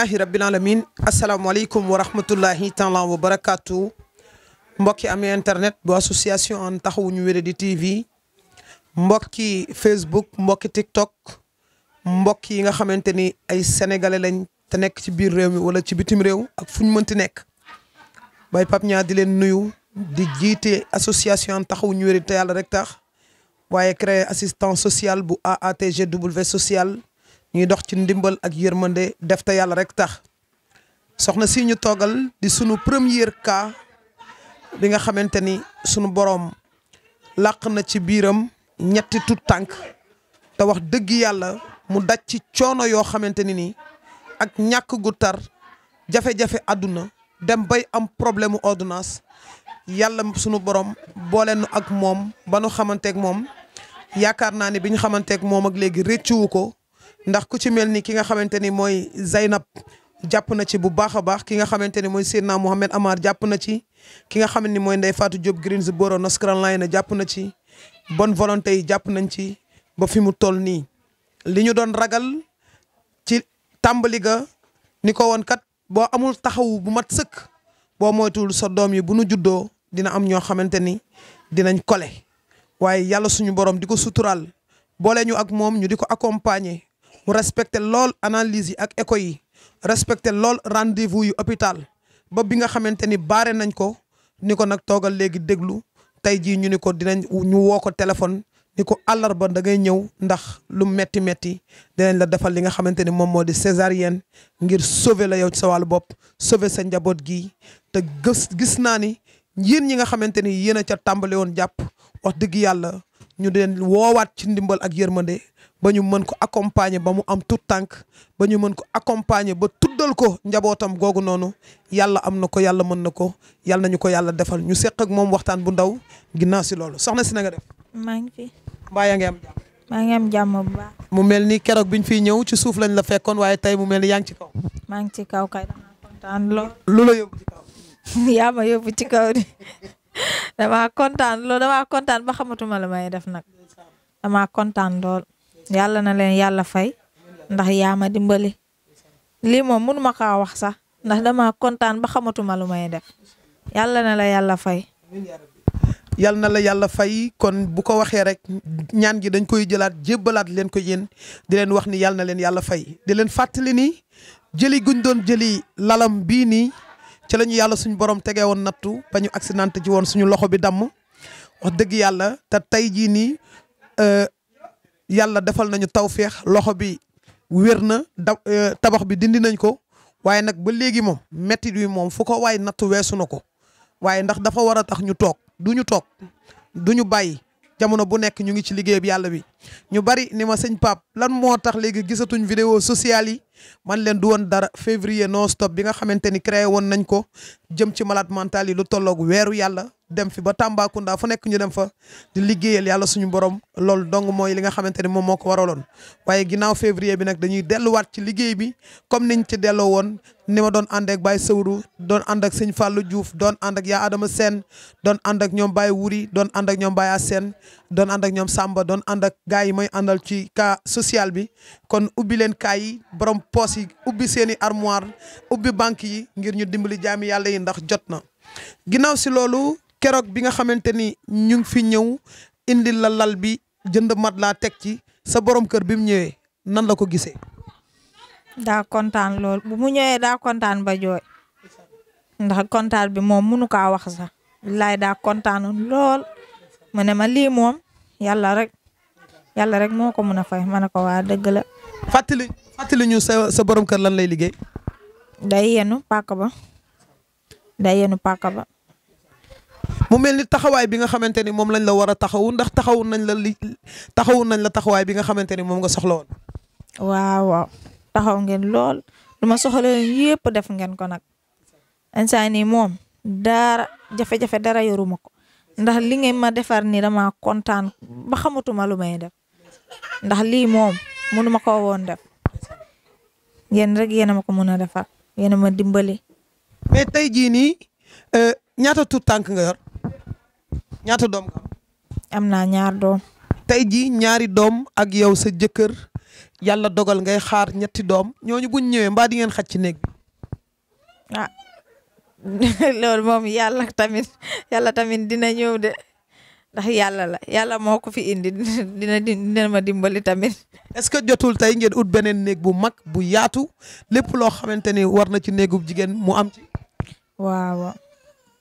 alhamdulillahi rabbil alamin asalaamaaleykum wa rahmatullahi taala wa barakatu mbokki amee internet bu association an taxawu ñu wéradi TV mbokki Facebook mbokki TikTok mbokk yi nga xamante ni ay sénégalais lañ te nekk ci biir réew mi wala ci bitim réew ak fu ñu mënti nekk Baye Pape Niang di leen nuyu di jiite association an taxawu ñu wéradi te yàlla rek tax waaye créé assistance sociale bu AATGW social ñuy dox ci ndimbal ak yërmande def te yàlla rek tax soxna si ñu toogal di sunu premier cas bi nga xamante ni sunu boroom làq na ci biiram ñetti tut tànk te wax dëgg yàlla mu daj ci coono yoo xamante ni nii ak ñàkk gu tar jafe-jafe àdduna dem bay am problème mu ordonnance yàlla sunu borom boole nu ak moom ba nu xamanteeg moom yaakaar naa ne bi ñu xamanteeg moom ak léegi réccuwu ko ndax ku ci mel ni ki nga xamante ni mooy Zaynab jàpp na ci bu baax a baax ki nga xamante ni mooy Seydina Mohamed Amar jàpp na ci ki nga xam ni mooy Ndeye Fatou Diop Greensboro North Carolina jàpp na ci bonne volonté yi jàpp nañ ci ba fi mu toll nii li ñu doon ragal ci tàmbali ga ni ko woon kat boo amul taxawu bu mat sëkk boo moytuwul sa doom yi bu nu juddoo dina am ñoo xamante ni dinañ kole waaye yàlla suñu borom di ko suturaal boole ñu ak moom ñu di ko accompagner mu respecté lool analyse yi ak écho yi respecté lool rendez-vous yu hôpital ba bi nga xamante ni baare nañ ko ni ko nag toogal léegi déglu tey jii ñu ni ko dinañ ñu woo ko téléphone ni ko àllarba da ngay ñëw ndax lu metti metti dinañ la defal li nga xamante ni moom moo di césarienne ngir sauver la yow ci sa wàllu bopp sauver sa njaboot gi te gis naa ni yéen ñi nga xamante ni yéen a ca tàmbali woon jàpp wax dëgg yàlla ñu den woowaat ci ndimbal ak yërmande ba ñu mën ko accompagner ba mu am tout tànk ba ñu mën ko accompagner ba tuddal ko njabootam googu noonu yàlla am na ko yàlla mën na ko yàlla nañu ko yàlla defal ñu seq ak moom waxtaan bu ndaw ginnaaw si loolu soxna si na nga def. maa ngi fi. mbaa yaa ngi am jàmm. maa ngi am jàmm bu baax. mu mel ni keroog biñ fiy ñëw ci suuf lañ la fekkoon waaye tey mu mel ni yaa ngi ci kaw. maa ngi ci kaw kay damaa kontaan lool. lu la yóbbu ci kaw. yaa ma yóbbu ci kaw di damaa kontaan lool damaa kontaan ba xamatuma la may def nag damaa kontaan lool. yàlla na leen yàlla fay ndax yaa ma dimbali lii moom mënuma kaa wax sax ndax dama kontaan ba xamatuma lu may def yàlla na la yàlla fay. yàlla na la yàlla fay kon bu ko waxee rek ñaan gi dañ koy jëlaat jébbalaat leen ko yéen di leen wax ni yàlla na leen yàlla fay di leen fàttali ni jëli guñ doon jëli lalam bii nii ci la ñu yàlla suñu borom tegee woon nattu ba ñu accidenté ci woon suñu loxo bi damm wax dëgg yàlla te tey jii nii yàlla defal nañu tawféex loxo bi wér na tabax bi dindi nañ ko waaye nag ba léegi moom mettit wi moom fu ko waay nattu weesu na ko waaye ndax dafa war a tax ñu toog du ñu toog du ñu bàyyi jamono bu nekk ñu ngi ci liggéey bi yàlla bi ñu bari ni ma sëñ Pape lan moo tax léegi gisatuñ vidéo sociale yi man leen du woon dara février non stop bi nga xamante ni créé woon nañ ko jëm ci malade mental yi lu tolloog weeru yàlla dem fi ba Tambacounda fu nekk ñu dem fa di liggéeyal yàlla suñu borom loolu dong mooy li nga xamante ni moom moo ko waraloon waaye ginnaaw février bi nag dañuy delluwaat ci liggéey bi comme niñ ci delloo woon ni ma doon ànd ak Baye Sawru doon ànd ak sëñ Fallou Diouf doon ànd ak yaa Adama Sène doon ànd ak ñoom Baye Wuri doon ànd ak ñoom Baye Assène doon ànd ak ñoom Samba doon ànd ak gars yi may àndal ci cas social bi kon ubbi leen cas yi borom poos yi ubbi seen i armoire ubbi banque yi ngir ñu dimbali jaami yàlla yi ndax jot na ginnaaw si loolu keroog bi nga xamante ni ñu ngi fi ñëw indi la lal bi jënd mat laa teg ci sa borom kër bi mu ñëwee nan la ko gisee. daa kontaan lool bu mu ñëwee daa kontaan ba jooy ndax kontaan bi moom mënu kaa wax sax billaay daa kontaanoon lool mu ne ma lii moom yàlla rek moo ko mën a fay ma ne ko waa dëgg la. fàttali ñu sa borom kër lan lay liggéey. day yenu pàkk ba. mu mel ni taxawaay bi nga xamante ni moom lañ la war a taxawu ndax taxawu nañ la taxawaay bi nga xamante ni moom nga soxla woon. waaw taxaw ngeen lool lu ma soxla woon yëpp def ngeen ko nag instant nii moom dara jafe-jafe dara yoruma ko ndax li ngeen ma defar ni dama kontaan ba xamatuma lu may def ndax lii moom mënuma ko woon def yéen rek yéen a ma ko mën a defar yéen a ma dimbali. mais tey jii nii ñaata tuut tànk nga yor ñaata doom nga am naa ñaar doom. tey jii ñaari doom ak yow sa jëkkër yàlla dogal ngay xaar ñetti doom ñooñu buñ ñëwee mbaa di ngeen xaj ci néeg bi. ah loolu moom yàlla tamit dina ñëw de ndax yàlla la yàlla moo ko fi indi dina ma dimbali tamit. est-ce que jotul tey ngeen ut beneen néeg bu mag bu yaatu lépp loo xamante ni war na ci néegub jigéen mu am ci. waaw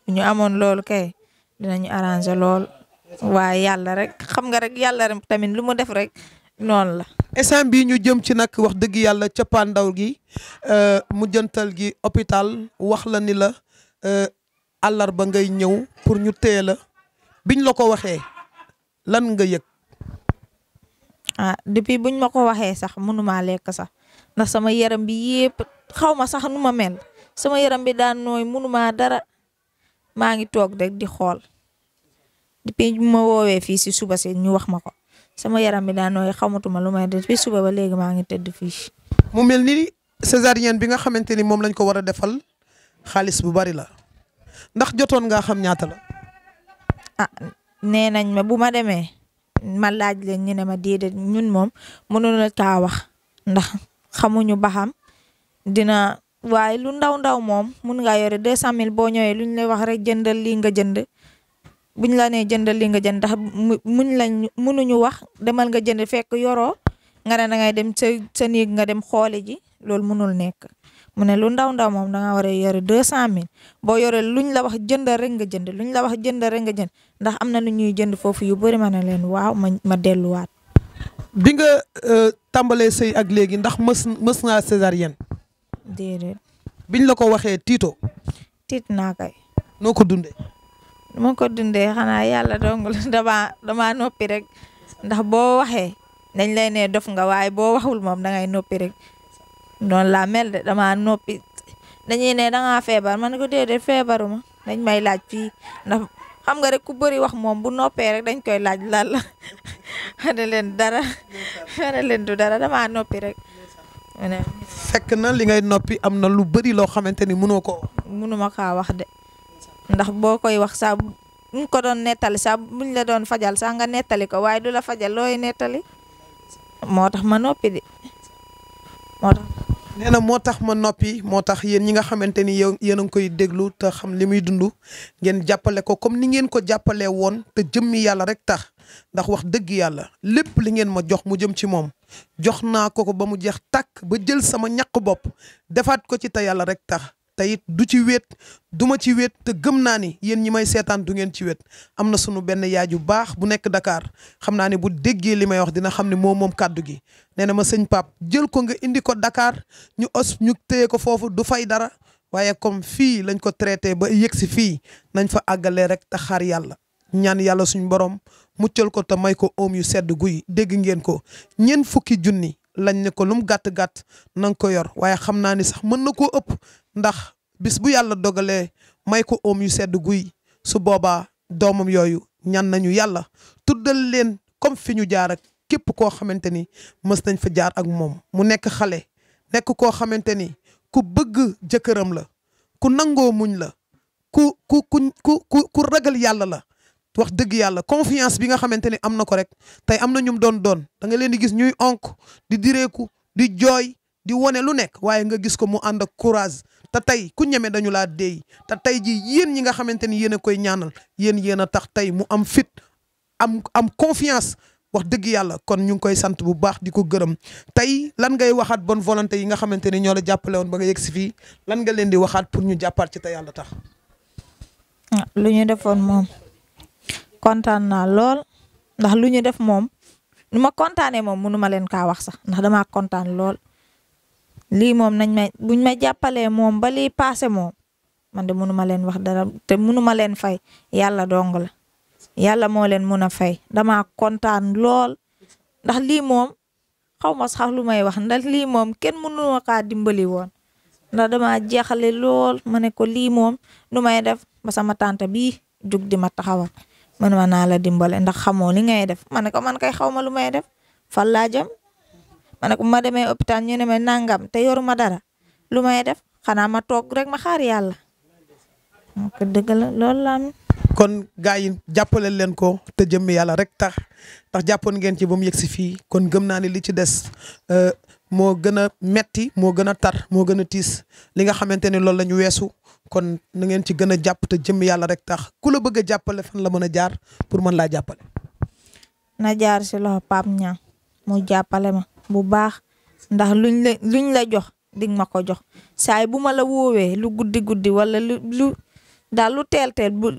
ñu amoon loolu kay dinañu arranger lool waaye yàlla rek xam nga rek yàlla rek tamit lu mu def rek noonu la. instant bii ñu jëm ci nag wax dëgg yàlla cappaandaw gi mujjantal gi hôpital wax la ni la àllarba ngay ñëw pour ñu téye la biñ la ko waxee lan nga yëg. depuis buñ ma ko waxee sax mënumaa lekk sax ndax sama yaram bi yépp xaw ma sax nu ma mel sama yaram bi daan nooy mënumaa dara maa ngi toog rek di xool depuis bu ma woowee fii si suba si ñu wax ma ko sama yaram bi daan nooy xamatuma lu may def depuis suba ba léegi maa ngi tëdd fii. mu mel ni césarienne bi nga xamante ni moom lañ ko war a defal xaalis bu bari la ndax jotoon ngaa xam ñaata la. nee nañ ma bu ma demee ma laaj leen ñu ne ma déedéet ñun moom mënuñu kaa wax ndax xamuñu ba xam dina waaye lu ndaw moom mun ngaa yore 200 000 boo ñëwee luñ lay wax rek jëndal lii nga jënd buñ la nee jëndal lii nga jënd ndax mënuñu wax demal nga jënd fekk yoroo nga ne da ngay dem sa néeg nga dem xoole ji loolu mënul nekk. mu ne lu ndaw moom da nga war a yore 200 000 boo yore luñ la wax jëndal rek nga jënd luñ la wax jëndal rek nga jënd ndax am na lu ñuy jënd foofu yu bëri ma ne leen waaw ma delluwaat. bi nga tàmbalee sëy ak léegi ndax mës naa césarienne. déedéet. biñ la ko waxee tiito. tiit naa kay. noo ko dundee. moo ko dundee xanaa yàlla dong dama noppi rek ndax boo waxee dañ lay ne dof nga waaye boo waxul moom dangay noppi rek. noonu laa mel de dama noppi dañuy ne dangaa feebar man ko déedéet feebaruma dañ may laaj fii ndax xam nga rek ku bëri wax moom bu noppee rek dañ koy laaj lan la ne leen dara ne leen du dara dama noppi rek. fekk na li ngay noppi am na lu bëri loo xamante ni mënuma kaa wax de ndax boo koy wax sax buñ ko doon nettali sax buñ la doon fajal sax nga nettali ko waaye du la fajal looy nettali moo tax ma noppi de moo tax. nee na moo tax ma noppi moo tax yéen ñi nga xamante ni yéen a ngi koy déglu te xam li muy dund ngeen jàppale ko comme ni ngeen ko jàppalee woon te jëmmi yàlla rek tax ndax wax dëgg yàlla lépp li ngeen ma jox mu jëm ci moom jox naa ko ba mu jeex tàkk ba jël sama ñaq bopp defaat ko ci te yàlla rek tax te it du ci wéet du ma ci wéet te gëm naa ni yéen ñi may seetaan du ngeen ci wéet am na sunu benn yaay ju baax bu nekk Dakar xam naa ne bu déggee li may wax dina xam ne moom kàddu gi nee na ma sëñ Pape jël ko nga indi ko Dakar ñu téye ko foofu du fay dara waaye comme fii lañ ko traité ba yëg si fii nañ fa àggalee rek te xaar yàlla ñaan yàlla suñu borom muccal ko te may ko oom yu sedd guy dégg ngeen ko ñeent fukki junni lañ ne ko lu mu gàtt na nga ko yor waaye xam naa ni sax mën na koo ëpp ndax bis bu yàlla dogalee may ko oom yu sedd guy su boobaa doomam yooyu ñaan nañu yàlla tuddal leen comme fi ñu jaar ak képp koo xamante ni mës nañ fa jaar ak moom mu nekk xale nekk koo xamante ni ku bëgg jëkkëram la ku nangoo muñ la ku ragal yàlla la wax dëgg yàlla confiance bi nga xamante ni am na ko rek tey am na ñum doon da nga leen di gis ñuy onk di direeku di jooy di wone lu nekk waaye nga gis ko mu ànd ak courage te tey ku ñeme dañu laa déey te tey ji yéen ñi nga xamante ni yéen a koy ñaanal yéen a tax tey mu am fit am confiance wax dëgg yàlla kon ñu ngi koy sant bu baax di ko gërëm tey lan ngay waxaat bonne volonté yi nga xamante ni ñoo la jàppale woon ba nga yegg si fii lan nga leen di waxaat pour ñu jàppaat ci te yàlla tax. lu ñu defoon moom kontaan naa lool ndax lu ñu def moom nu ma kontaanee moom mënu ma leen kaa wax sax ndax damaa kontaan lool lii moom buñ ma jàppalee moom ba lii paase moom man de mënu ma leen wax dara te mënu ma leen fay yàlla dong la yàlla moo leen mun a fay damaa kontaan lool ndax lii moom xaw ma sax lu may wax ndax lii moom kenn mënu ma kaa dimbali woon ndax damaa jeexale lool ma ne ko lii moom nu may def ba sama tante bii jug di ma taxawal man ma naa la dimbale ndax xamoo li ngay def ma ne ko man kay xaw ma lu may def fan laa jëm ma ne ko ma demee hôpital ñu ne ma nangam te yoruma dara lu may def xanaa ma toog rek ma xaar yàlla ko dëgg la loolu la am. kon gars yi jàppale leen ko te jëmmi yàlla rek tax ndax jàppoon ngeen ci ba mu yegg si fii kon gëm naa ne li ci des moo gën a metti moo gën a tar moo gën a tiis li nga xamante ne loolu la ñu weesu kon na ngeen ci gën a jàpp te jëm yàlla rek tax ku la bëgg a jàppale fan la mën a jaar pour mën laa jàppale. na jaar si loxo Pape Niang mu jàppale ma bu baax ndax luñ la jox dig ma ko jox saay bu ma la woowee lu guddi wala lu daal lu teel bu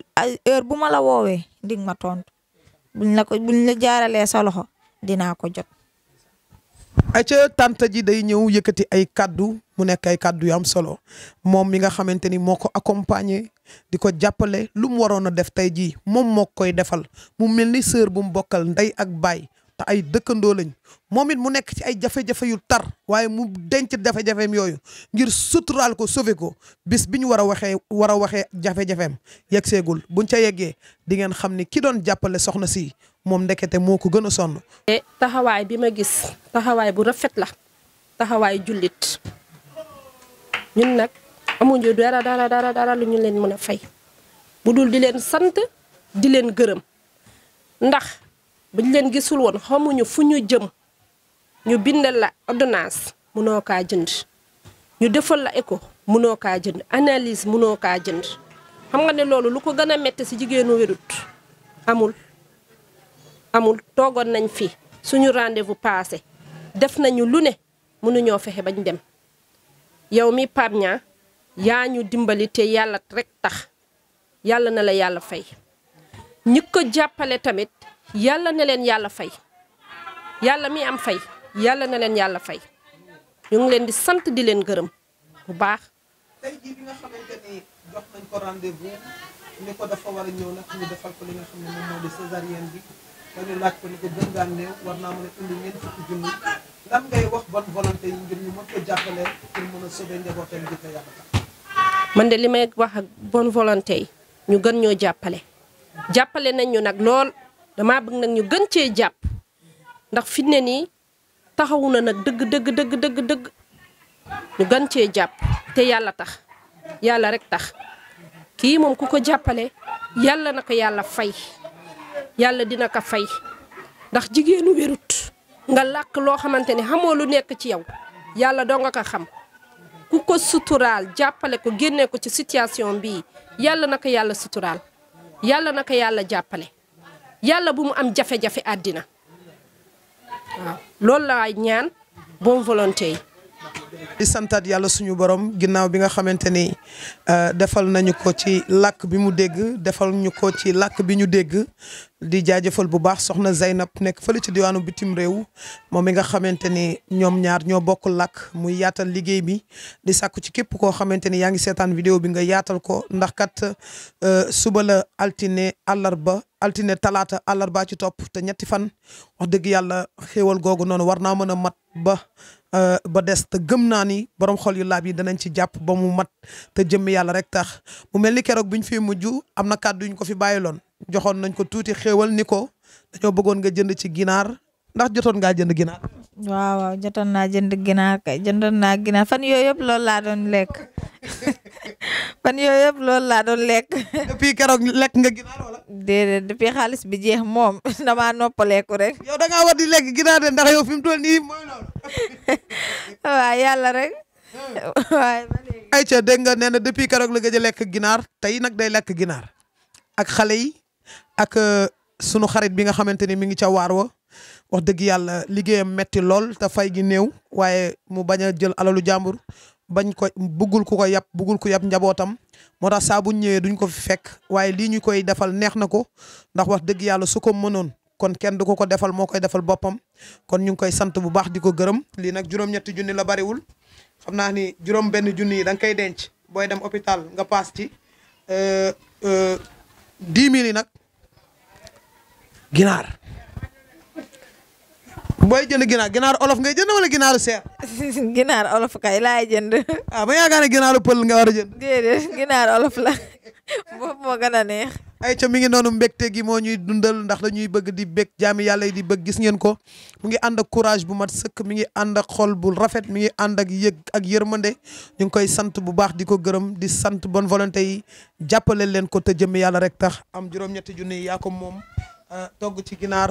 heure bu ma la woowee dig ma tontu buñ la jaaralee sa loxo dinaa ko jot. ayca tante ji day ñëw yëkkati ay kaddu mu nekk ay kaddu yu am solo moom mi nga xamante ni moo ko accompagner di ko jàppale lu mu waroon a def tey jii moom moo koy defal mu mel ni sœur bu mu bokkal ndey ak baay te ay dëkkandoo lañ moom it mu nekk ci ay jafe-jafe yu tar waaye mu denc jafe-jafeem yooyu ngir suturaal ko sauver ko bis bi ñu war a waxee jafe-jafeem yegg seegul buñ ca yeggee di ngeen xam ni ki doon jàppale soxna si moom ndekete moo ko gën a sonn. taxawaay bi ma gis taxawaay bu rafet la taxawaay jullit ñun nag amuñu dara lu ñu leen mën a fay bu dul di leen sant di leen gërëm ndax buñ leen gisul woon xamuñu fu ñu jëm ñu bindal la ordonnance mënoo kaa jënd ñu defal la écho mënoo kaa jënd analyse mënoo kaa jënd xam nga ne loolu lu ko gën a metti ci jigéenu wérut amul toogoon nañ fi suñu rendez-vous passé def nañu lu ne mënuñoo fexe bañ dem yow mi Pape Niang yaa ñu dimbali te yàlla rek tax yàlla na la yàlla fay ñi ko jàppale tamit yàlla na leen yàlla fay yàlla mi am fay yàlla na leen yàlla fay ñu ngi leen di sant di leen gërëm bu baax. tey jii bi nga xamante ni jox nañ ko rendez-vous ni ko dafa war a ñëw nag ñu defal ko li nga xam ne moom moo di césarienne bi dañu laaj ko ni ko gën ngaa néew war naa mën a indi ñeent fukki junni lan ngay wax bonne volonté yi ngir ñu mën ko jàppale pour mën a sauver njabootam ji te yàlla tax. man de li may wax ak bonne volonté yi ñu gën ñoo jàppale nañ ñu nag lool damaa bëgg nag ñu gën cee jàpp ndax fi ne nii taxawu na nag dëgg ñu gën cee jàpp te yàlla tax yàlla rek tax kii moom ku ko jàppale yàlla na ko yàlla fay yàlla dina ko fay ndax jigéenu wérut nga làkk loo xamante ne xamoo lu nekk ci yow yàlla doo nga ko xam ku ko suturaal jàppale ko génne ko ci situation bii yàlla na ko yàlla suturaal yàlla na ko yàlla jàppale yàlla bu mu am jafe-jafe àddina waaw loolu laay ñaan bonne volonté yi. di santaat yàlla suñu borom ginnaaw bi nga xamante ni defal nañu ko ci làkk bi mu dégg defal ñu ko ci làkk bi ñu dégg di jaajëfal bu baax soxna Zeynab nekk fële ci diwaanu bitim réew moom mi nga xamante ni ñoom ñaar ñoo bokk làkk muy yaatal liggéey bi di sàkku ci képp koo xamante ni yaa ngi seetaan vidéo bi nga yaatal ko ndax kat suba la altine talaata àllarba ci topp te ñetti fan wax dëgg yàlla xéewal googu noonu war naa mën a mat ba des te gëm naa ni borom xol yu laab yi danañ ci jàpp ba mu mat te jëmm yàlla rek tax mu mel ni keroog bi ñu fi mujj am na kàddu ñu ko fi bàyyiloon joxoon nañ ko tuuti xéewal ni ko dañoo bëggoon nga jënd ci ginaar ndax jotoon ngaa jënd ginaar. waaw jotoon naa jënd ginaar kay jëndoon naa ginaar fan yooyu yëpp loolu laa doon lekk depuis keroog lekk nga ginaar wala. déedéet depuis xaalis bi jeex moom damaa noppaleeku rek. yow da ngaa war di lekk ginaar de ndax yow fi mu toll nii mooy loolu. waaw yàlla rek. waaye ba léegi. ayca dégg nga nee na depuis keroog la gëj a lekk ginaar tey nag day lekk ginaar ak xale yi ak sunu xarit bi nga xamante ni mi ngi ca waar wa wax dëgg yàlla liggéeyam metti lool te fay gi néew waaye mu bañ a jël alalu jàmbur bañ ko buggul ku ko yab buggul ku yab njabootam moo tax saa bu ñëwee duñ ko fi fekk waaye lii ñu koy defal neex na ko ndax wax dëgg yàlla su ko mënoon kon kenn du ko defal moo koy defal boppam kon ñu ngi koy sant bu baax di ko gërëm lii nag juróom-ñetti junni la bariwul xam naa ni juróom benn junni yi da nga koy denc booy dem hôpital nga paas ci 10 000 yi nag ginaar booy jënd ginaar olof ngay jënd wala ginaaru seer. ginaar olof kay laay jënd. ba yaakaar ne ginaaru pël nga war a jënd. déedéet ginaar olof la boobu moo gën a neex. ay ca mi ngi noonu mbégte gi moo ñuy dundal ndax dañuy bëgg di bég jaami yàlla yi di bëgg gis ngeen ko mu ngi ànd ak courage bu mat sëkk mi ngi ànd ak xol bu rafet mi ngi ànd ak yëg ak yërmande ñu ngi koy sant bu baax di ko gërëm di sant bonne volonté yi jàppale leen ko te jëm yàlla rek tax am juróom-ñetti junni yaa ko moom togg ci ginaar